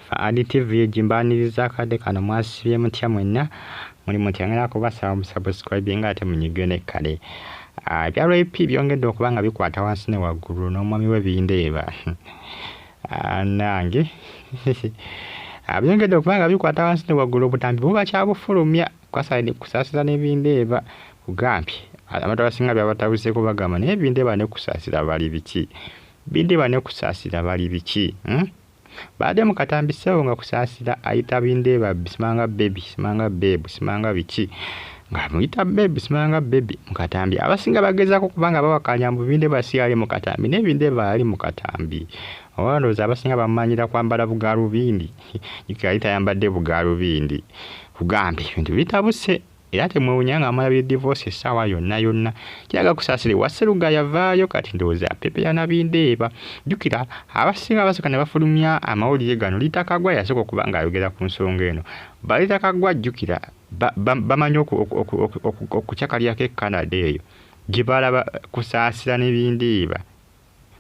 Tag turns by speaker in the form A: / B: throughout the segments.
A: Adi TV gimbaniriza akadde kano. Mwasibye mutya mwenna? Muli mutya? Ngenda kubasaba musubscribinga ate munyige ne kale. Ebya Ray P byongedde okuba nga bikwata wansi ne waggulu n'omwami we Bindeeba. Nange byongedde okuba nga bikwata wansi ne waggulu, obutambi buba kyabufulumya Kusaasira ne Bindeeba. Kugambye abantu abasinga byabatabuseeko, bagamba naye Bindeeba ne Kusaasira bali biki? Bindeeba ne Kusaasira bali biki, Baadde mu katambi ssebo nga Kusaasira ayita Bindeeba simanga baby, simanga babe, simanga biki, ng'amuyita baby, simanga baby mu katambi. Abasinga bagezaako kubanga bawakanya mbu Bindeeba si yali mu katambi, naye Bindeeba yali mu katambi. Oba ndowooza abasinga bamumanyira kwambala bugaalubindi, jjukira yali tayambadde bugaalubindi. Kugambye ebintu bitabuse era temwewuunya nga mulabye divorce essaawa yonna yonna. Kiraga Kusaasira ewa Sseruga yavaayo, kati ndowooza apepeya na Bindeeba. Jjukira abasinga basooka ne bafulumya amawulire gano, Rita Kagwa yasooka okuba ng'ayogera ku nsonga eno. Ba Rita Kagwa jjukira bamanyi okucakalyako e Canada eyo gye balaba Kusaasira ne Bindeeba.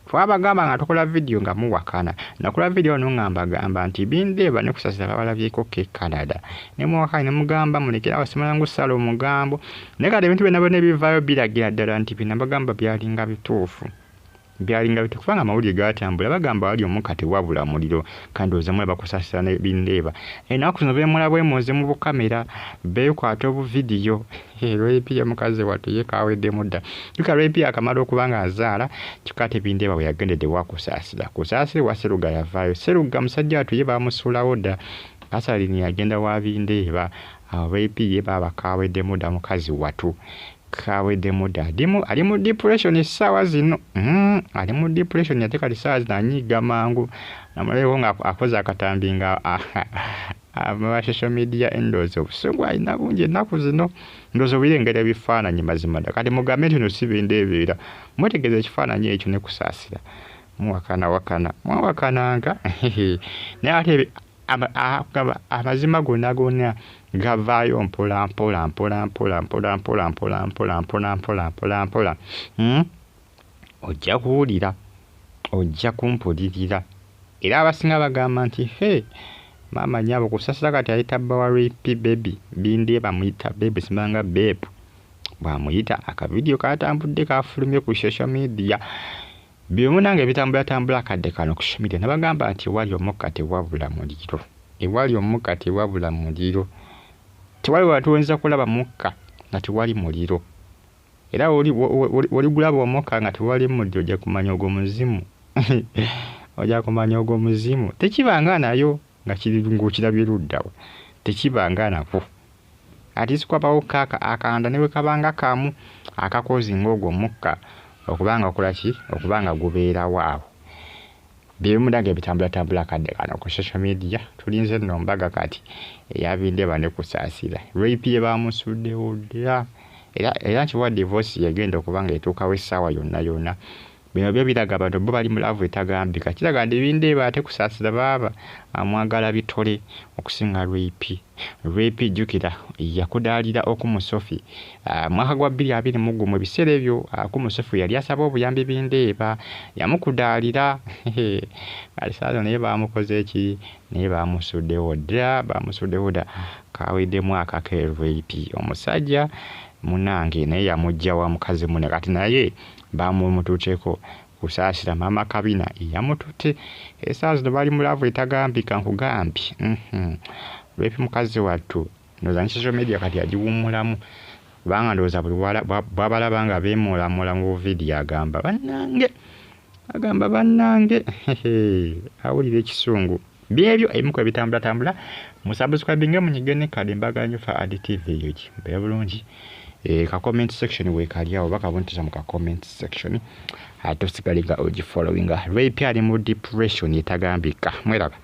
A: Twabagamba nga tukola vidiyo nga muwakana. Nakola vidiyo ono nga mbagamba nti Bindeeba ne Kusaasira babalabyeko e Canada, ne muwakana ne mugamba mulekere awo, simala ngusala omugambo. Naye kati ebintu byonna byonna ebivaayo biragira ddala nti bye nabagamba byalinga bituufu, byalinga bituufu, kubanga amawulire gatambula bagamba wali omukka tewabula muliro. Kandi ndowooza mulaba Kusaasira ne Bindeeba ennaku zino beemula bwemoze mu bukamera, beekwata obuvidiyo. Ray P mukazi wattu ye kaweddemu dda. Jjukira Ray P akamala okuba nga azaala, kyokka ate Bindeeba bwe yagendedde wa Kusaasira, Kusaasira wa Sseruga yavaayo. Sseruga musajja wattu ye baamusuulawo dda, Kasalini yagenda wa Bindeeba. Awo Ray P ye baaba kaweddemu dda, mukazi wattu kaweddemu dda, ali mu depression essaawa zino, ali mu depression. Ate kati essaawa zino anyiiga mangu. Namulabeko nga akoze akatambi nga aba social media, endowooza obusungu alina bungi ennaku zino. Ndowooza obirengera ebifaananyi mazima ddala. Kati mugambe nti no si Bindeeba, era mwetegereza ekifaananyi ekyo ne Kusaasira, muwakana wakana mwawakananga, naye ate amazima gonna gonna gavaayo mpola mpola mpola mpola mpola mpola mpola mpola mpola mpola mpola mpola. Ojja kuwulira, ojja kumpulirira. Era abasinga bagamba nti he maama nnyabo, Kusaasira kati ayita bba wa Ray P baby. Bindeeba amuyita baby, simanga babe bw'amuyita. Akavidiyo katambudde, kafulumye ku social media. Byemu nange ebitambulatambula akadde kano ku social media. Nabagamba nti ewali omukka tewabula muliro, ewali omukka tewabula muliro. Tewali watuweza kulaba mukka nga tewali muliro, era oligulaba omukka nga tewali muliro, ojja kumanya ogwo muzimu, ojja kumanya ogwo muzimu. Tekibanga nayo nga kiri ng'okirabye luddawa, tekibanga nako. Ati sikwabawo kaaka akanda ne bwe kabanga kamu akakozi ng'ogwo omukka okubanga okola ki, okubanga gubeerawo awo. Byebimu nange ebitambulatambula akadde kano ku social media. Tulinze nno mbaga kati eya Bindeeba ne Kusaasira. Ray P ye bamusuddewo dda, era nkiwa divorce yagenda okuba nga etuukawo essaawa yonna yonna. Bino byo biraga abantu bo bali mu love etagambika. Kiraga nti Bindeeba ate Kusaasira baaba amwagala bitole okusinga Ray P. Ray P jjukira yakudaalira Okumu Sofi mwaka gwa 2021. Ebiseera ebyo Okumu Sofi yali asaba obuyambi, Bindeeba yamukudaalira. Kati naye bamukoze ki? Naye bamusuddewo dda, bamusuddewo dda, kaweddemu akake. Ray P omusajja munange naye yamugja wa mukazi munne, kati naye bamumututteko. Kusaasira maama Kabina yamututte, essaawa zino bali mu love etagambika. Nkugambye Ray P mukazi wattu ndowooza ne social media kati agiwummulamu, kubanga ndowooza buli bwabalaba nga beemoolamoola mu buvidiyo agamba bannange, agamba bannange, awulira ekisungu. Byebyo ebimu ku ebitambulatambula. Musubscribinge, munyige ne kade. Mbagala nnyo. Fa Adi TV eyo gi mbeera bulungi. Ka comment section weekali awo, bakabuntiza mu ka comment section, ate osigale nga ogifollowinga. Ray P ali mu depression etagambika. Mweraba.